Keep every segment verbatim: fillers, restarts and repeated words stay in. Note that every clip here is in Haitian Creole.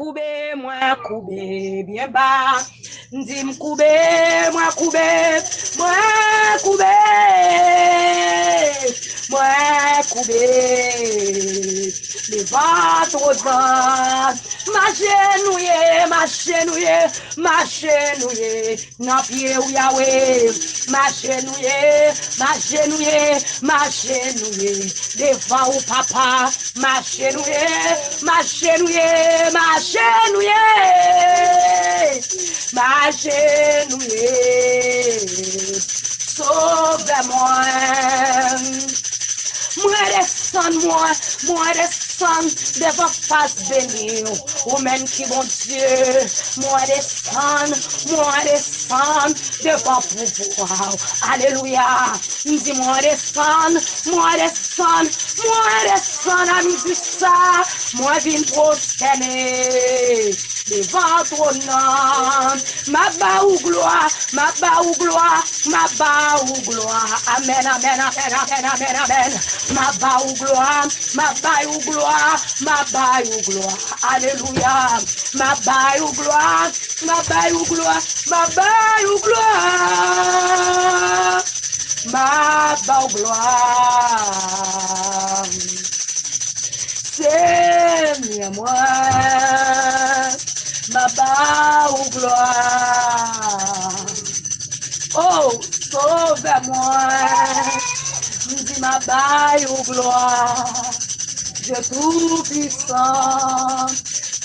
Koube, mwen koube byen ba. M di m koube, mwen koube, mwen koube, mwen koube. Devan twòn nan, m ajenouye, m ajenouye, m ajenouye nan pye w, Yawe. M ajenouye, m ajenouye, m ajenouye devan ou, Papa. M ajenouye, m ajenouye, m ajenouye, m ajenouye. Sovè mwen. Mwen desann, mwen, mwen desann devan fas beni w, ou menm ki Bondye. Mwen desann, mwen desann devan pouvwa w. Alelouya. M di mwen desann, mwen desann, mwen desann a midi sa, mwen vin pwostène devan twòn nan. M ap ba ou glwa, m ap ba ou glwa, m ap ba ou glwa. Amèn, amèn, amèn, amèn, amèn, amèn. M ap ba ou glwa, m ap ba ou glwa, m ap ba ou glwa. Alelouya. M ap ba ou glwa, m ap ba ou glwa, m ap ba ou glwa. M ap ba ou glwa. Senyè mwen, m ap ba ou glwa. O, Sovè mwen, m di m ap bay ou glwa. Dye Toupisan,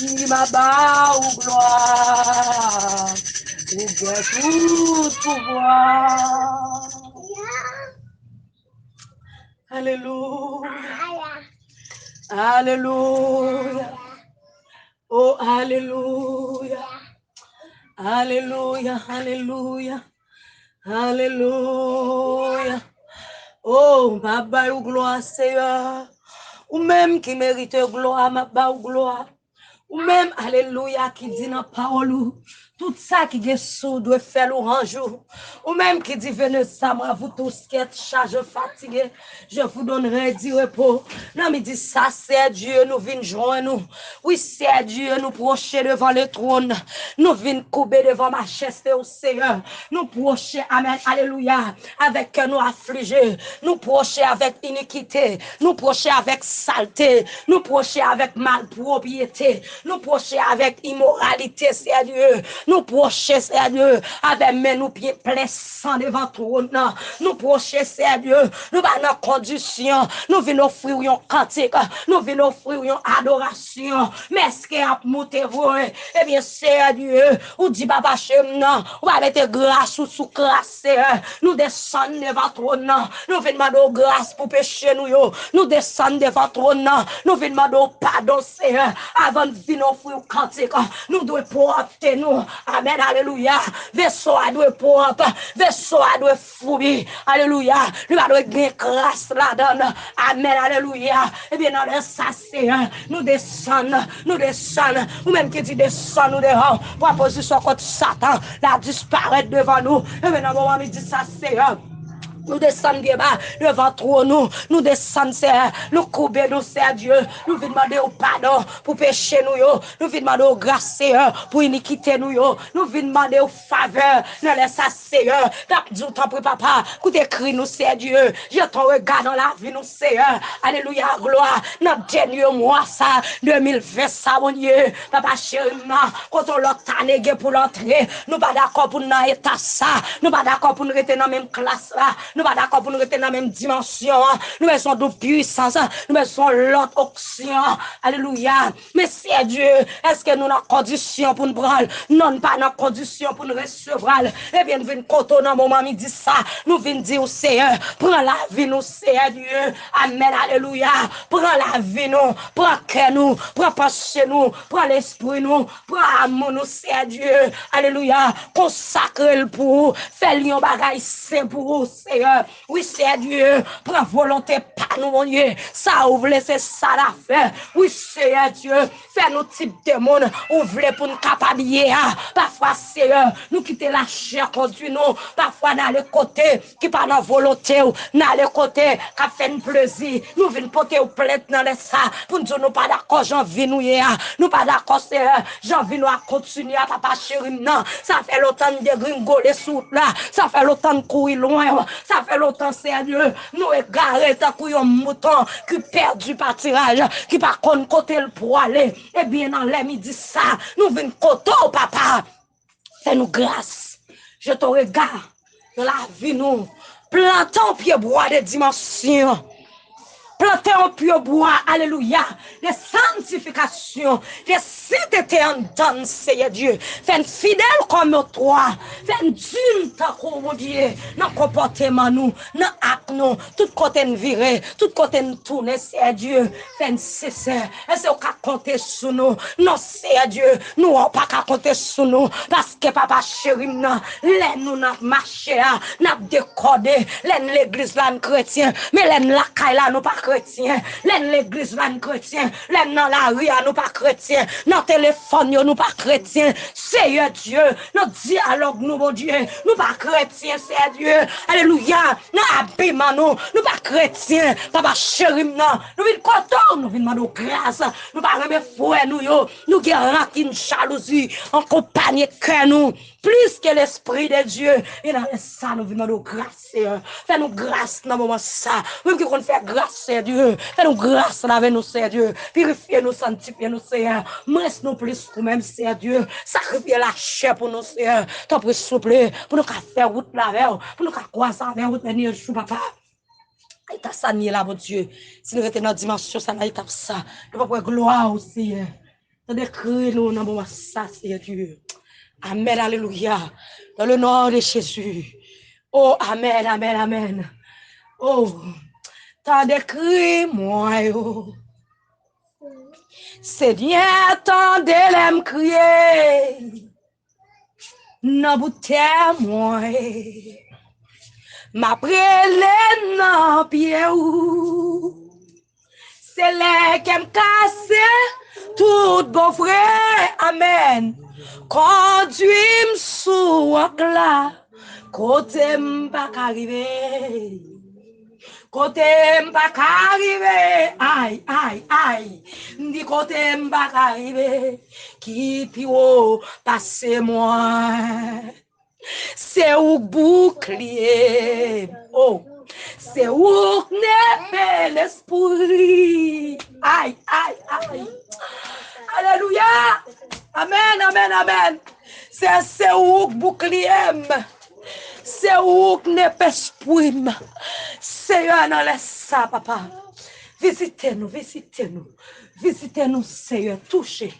m di m ap ba ou glwa. Ou gen tout pouvwa. Alelouya. Alelouya. O, alelouya. Alelouya, alelouya. Alelouya. O, m ap bay ou glwa, Seyè. Ou menm ki merite glwa, m ap ba ou glwa. Ou menm, alelouya, ki di nan pawòl ou, tout sa ki gen sou dwe fè lwanj ou. Ou menm ki di, venez à moi, vous tous qui êtes chargés, fatigués, je vous donnerai du repos. Nan midi sa, Seyè Dye, nou vin jwenn ou. Wi, Seyè Dye, nou pwoche devan le twòn. Nou vin koube devan majeste ou, Seyè. Nou pwoche, amèn, alelouya, avèk kè nou aflije. Nou pwoche avèk inikite. Nou pwoche avèk salte. Nou pwoche avèk malpwopyete. Nou pwoche avèk imoralite, Seyè Dye. Nou pwoche, Seyè Dye, avèk men nou pye plen san devan twòn nan. Nou pwoche, Seyè Dye, nou pa nan kondisyon. Nou vin ofri w yon kantik. Nou vin ofri w yon adorasyon. Mèske ap moute vre. Ebyen, Seyè Dye, ou di papa che m nan, ou pa mete gras ou sou kras, Seyè. Nou desann devan twòn nan. Nou vin mande w gras pou peche nou yo. Nou desann devan twòn nan. Nou vin mande w padon, Seyè. Avan n vin ofri w kantik, nou dwe pwòpte nou. Amèn, alelouya. Veso a dwe pwòp. Veso a dwe foubi. Alelouya. Li pa dwe gen kras ladan l. Amèn, alelouya. Ebyen, nan lè sa, Seyè, nou desann, nou desann. Ou menm ki di desann ou devan, pran pozisyon kot Satan, l a disparèt devan nou. Ebyen, nan moman midi sa, Seyè, nou desann byen ba devan twòn ou. Nou desann, Seyè. Nou koube nou, Seyè Dye. Nou vin mande w padon pou peche nou yo. Nou vin mande w gras, Seyè, pou inikite nou yo. Nou vin mande w favè nan lè sa, Seyè. N ap di w, tanpri, papa, koute kri nou, Seyè Dye. Jete yon rega nan lavi nou, Seyè. Alelouya, glwa. Nan dènye mwa sa, de mil ven sa, Bondye, papa cheri m nan, kote yon lòt ane gen pou l antre. Nou pa dakò pou n nan eta sa. Nou pa dakò pou n rete nan menm klas la. Nou pa dakò pou n rete nan menm dimansyon an. Nou bezwen doub pwisans. Nou bezwen lòt onksyon. Alelouya. Men Seyè Dye, èske nou nan kondisyon pou n pran l? Non, n pa nan kondisyon pou n resevwa l. Ebyen, n vin kote w nan moman midi sa. Nou vin di w, Seyè, pran lavi nou, Seyè Dye. Amèn, alelouya. Pran lavi nou, pran kè nou, pran panse nou, pran lespri nou, pran amou nou, Seyè Dye. Alelouya. Konsakre l pou ou. Fè l yon bagay sen pou ou, Seyè. Wi, Seyè Dye, pran volonte pa nou, Bondye. Sa ou vle, se sa n a fè. Wi, Seyè Dye, fè nou tip de moun ou vle pou n kapab ye a. Pafwa, Seyè, nou kite lachè kondui nou. Pafwa, n ale kote ki pa nan volonte w. N ale kote k ap fè n plezi. Nou vin pote w plent nan lè sa pou n di w nou pa dakò jan vi nou ye a. Nou pa dakò, Seyè, jan vi nou ap kontinye a, papa cheri m nan. Sa fè lontan n degringole sou wout la. Sa fè lontan n kouri lwen. Sa fè lontan, Seyè Dye, nou egare tankou yon mouton ki pèdi patiraj, ki pa konn kote l pwale. Ebyen, nan lè midi sa, nou vin kote w, papa. Fè nou gras. Jete yon rega nan lavi nou. Plante yon pyebwa de dimansyon. Plante yon pyebwa, alelouya, de santifikasyon, de sentete anndan n, Seyè Dye. Fè n fidèl kòm yon twa. Fè n diy tankou w, Bondye, nan konpòteman nou, nan ak nou, tout kote n vire, tout kote n tounen, Seyè Dye. Fè n sensè. Èske w ka konte sou nou? Non, Seyè Dye, nou wè w pa ka konte sou nou. Paske, papa cheri m nan, lè nou n ap mache a, n ap dekòde. Lè n legliz la, n kretyen. Men lè n lakay la, nou pa kretyen. Lè n legliz la, n kretyen. Lè n nan lari a, nou pa kretyen. Nan telefòn yo, nou pa kretyen. Seyè Dye, nan dyalòg nou, Bondye, nou pa kretyen, Seyè Dye. Alelouya. Nan abiman nou, nou pa kretyen. Papa cheri m nan, nou vin kote w, nou vin mande w gras. Nou pa renmen frè nou yo. Nou gen rankin, jalouzi, ankonpanye kè nou plis ke Lespri de Dye. E nan lè sa, nou vin mande w gras, Seyè. Fè nou gras nan moman sa. Ou menm ki konn fè gras, Seyè Dye. Fè nou gras, lave nou, Seyè Dye. Pirifye nou, sanntifye nou, Seyè. Mwens nou plis ou menm, Seyè Dye. Sakrifye lachè pou nou, Seyè. Tanpri, souple, pou nou ka fè wout la avè w, pou nou ka kwaze avè w dènye jou, papa. Eta sa n ye la, Bondye. Si n rete nan dimansyon sa, nan etap sa, nou p ap wè glwa w, Seyè. Tande kri nou nan moman sa, Seyè Dye. Amèn, alelouya. Dans le nom de Jésus. Oh, amèn, amèn, amèn. Oh, tande kri mwen yo. Senyè, tande lè m kriye nan bout tè mwen. M ap rele nan pye ou. Se lè kè m kase tout bon vre. Amèn. Kondui m sou wòk la, kote m pa ka rive. Kote m pa ka rive. Ay, ay, ay. M di kote m pa ka rive, ki pi wo pase mwen. Se ou k boukliye m. Oh. Se ou k nepe lespri. Ay, ay, ay. Alelouya. Amèn, amèn, amèn. Se, se ou k boukliye m. Se ou k nepe espri m. Seyè, nan lè sa, papa, vizite nou, vizite nou. Vizite nou, Seyè. Touche.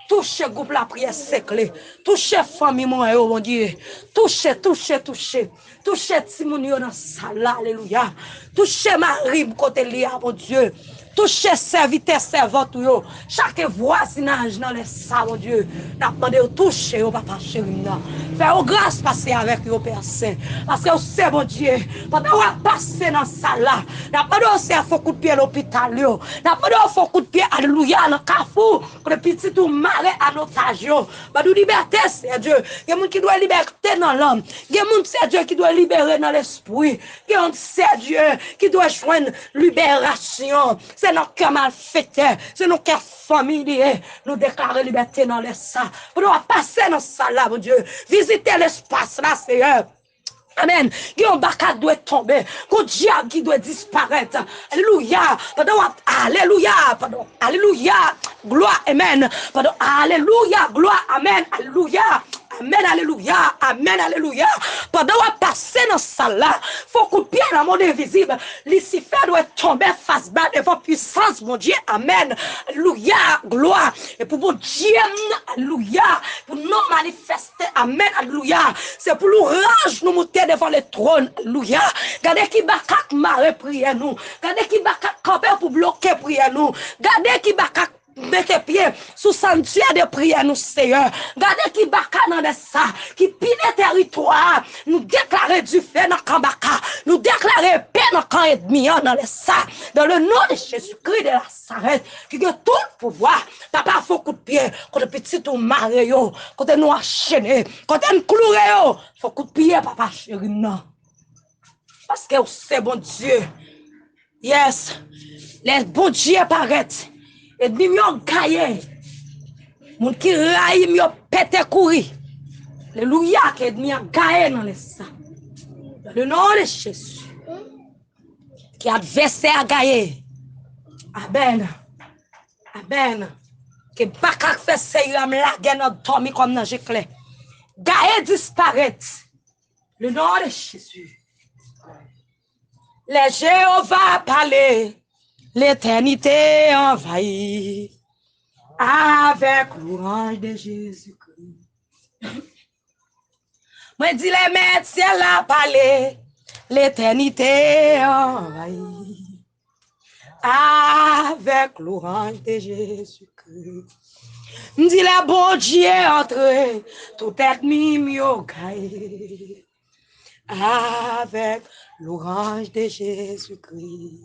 Touche gwoup lapriyè sekle. Touche fanmi mwen yo, Bondye. Touche, touche, touche. Touche timoun yo nan sal la, alelouya. Touche mari m kote l ye a, Bondye. Touche sèvitè, sèvant ou yo. Chak vwazinaj nan lè sa, Bondye. N ap mande w touche yo, papa cheri m nan. Fè yo gras pase avèk yo, Pè Sen. Paske w se Bondye. Pandan w ap pase nan sal la, n ap mande w, Seyè, fè yon kout pye lopital yo. N ap mande w fè yon kout pye, alelouya, nan kafou, kote pitit ou mare an otaj yo. Ban nou libète, Seyè Dye. Gen moun ki dwe libète nan nanm. Gen moun, Seyè Dye, ki dwe libere nan lespri. Gen moun, Seyè Dye, ki dwe jwenn liberasyon. Se nan kè malfektè, se nan kè fanmi li ye. Nou deklare libète nan lè sa. Pandan w ap pase nan sal la, Bondye, vizite lespas la, Seyè. Amèn. Gen yon baka k dwe tonbe. Gen yon dyab ki dwe disparèt. Alelouya. Pandan w ap, alelouya. Pandan, alelouya. Glwa, amèn. Pandan, alelouya. Glwa, amèn. Alelouya. Amèn, alelouya. Amèn, alelouya. Pandan w ap pase nan sal la, fè yon kout pye nan mond envizib. Lisifè dwe tonbe fas ba devan pwisans Bondye. Amèn. Alelouya. Glwa. E pou Bondye m nan, alelouya. Pou non manifeste. Amèn, alelouya. Se pou louraj nou moute devan le tròn, alelouya. Gade ki baka k mare priyè nou. Gade ki baka k kanpe pou bloke priyè nou. Gade ki baka k mete pye sou santyè de priyè nou, Seyè. Gade ki baka nan lè sa ki pile tèritwa a. Nou deklare dife nan kan baka. Nou deklare epe nan kan ènmi an nan lè sa. Dans le nom de Jésus-Christ de Nazareth, ki gen tout pouvwa. Papa, fè yon kout pye kote pitit ou mare yo, kote nou anchene, kote n kloure yo. Fè yon kout pye, papa cheri m nan. Paske ou se Bondye. Yes. Lè Bondye parèt, ènmi m yo gaye. Moun ki rayi m yo pete kouri. Alelouya, ke ènmi an gaye nan lè sa. Dans le nom de Jésus. Ke advèsè a gaye. Amèn. Amèn. Ke baka k fè seri a m lage nan dòmi kòm nan je klè. Gaye disparèt. Le nom de Jésus. Lè Jewova pale, letènite anvayi avèk lwanj de Jezikri. Mwen di lè mèt syèl la pale, letènite anvayi avèk lwanj de Jezikri. M di lè Bondye antre, tout ènmi m yo gaye avèk lwanj de Jezikri.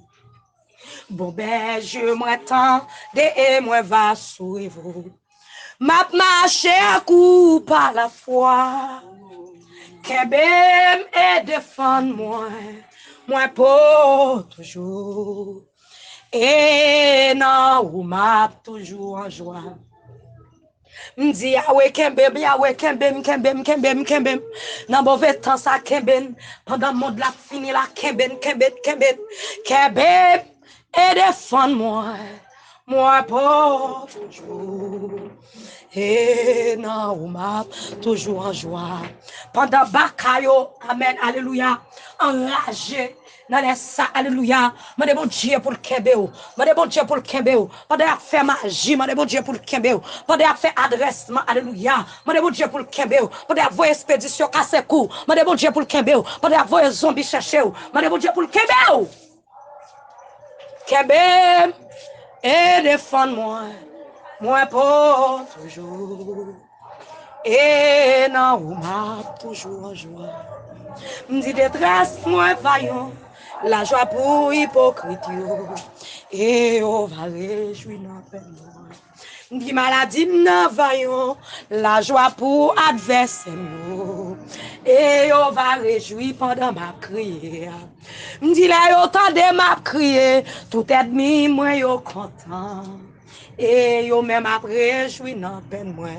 Bon bèje mwen tande e mwen va swiv ou. M ap mache ak ou pa lafwa. Kenbe m e defann mwen. Mwen pou toujou. E nan ou m ap toujou an jwa. M di Yawe kenbe m, Yawe kenbe m, kenbe m, kenbe m, kenbe m. Nan move tan sa kenbe m. Pandan mond la ap fini la kenbe m, kenbe m, kenbe m. Kenbe m e defann mwen. Mwen pou toujou. E nan ou m ap toujou an jwa. Pandan baka yo, amèn, alelouya, anraje nan lè sa, alelouya, mande Bondye pou l kenbe w. Mande Bondye pou l kenbe w. Pandan y ap fè maji, mande Bondye pou l kenbe w. Pandan y ap fè adrèsman, alelouya, mande Bondye pou l kenbe w. Pandan y ap voye espedisyon kase kou, mande Bondye pou l kenbe w. Pandan y ap voye zonbi chèche w, mande Bondye pou l kenbe w. Kenbe m e defann mwen. Mwen pou toujou. E nan ou m ap toujou an jwa. M di detrès mwen va yon lajwa pou ipokrit yo. E yo va rejwi nan pèn mwen. M di maladi m nan va yon lajwa pou advèsè m yo. E yo va rejwi pandan m ap kriye a. M di lè yo tande m ap kriye, tout ènmi mwen yo kontan. E yo menm ap rejwi nan pèn mwen.